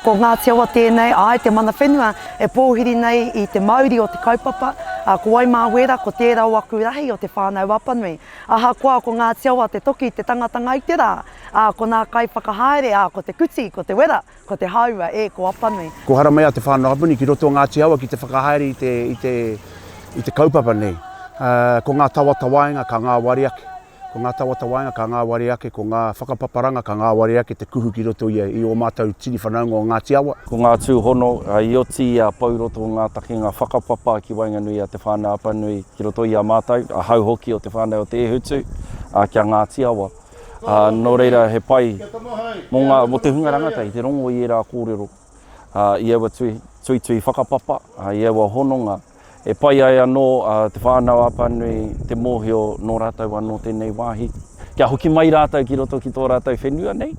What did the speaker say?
Ko Ngāti Awa tēnei, āe, te mana whenua e pōhiri nei i te mauri o te kaupapa, ā, ko Waimāwera, ko tērā o aku rahi o Te Whānau Apanui. Ahakoa ko Ngāti Awa te toki, te tangatanga i te rā, ā, ko nā kaiwhakahaere, ā, ko te kuti, ko te wera, ko te hāua, ē, ko Apanui. Ko haramai a Te Whānau Apanui ki roto o Ngāti Awa ki te whakahaere i te, i te, i te kaupapa nei. Ā, ko ngā tawatawaenga ka ngāwari ake. Ko ngā tawatawaenga ka ngāwari ake, ko ngā whakapaparanga ka ngāwari ake te kuhu ki roto i i ō mātou tini whanaunga o Ngāti Awa. Ko ngā tūhono i oti i a Pouroto ngā takinga whakapapa ki waenganui i a Te Whānau Apanui ki roto i a mātou, ahau hoki o Te Whānau o Te Ēhutu, ki a Ngāti Awa. Nō reira he pai mō ngā, mō te hunga rangatahi te rongo i ērā kōrero, i aua tuitui whakapapa, i aua hononga. E pai ai anō Te Whānau-a-Apanui te mōhio nō rātou anō tēnei wāhi, kia hoki mai rātou ki roto ki tō rātou whenua nei.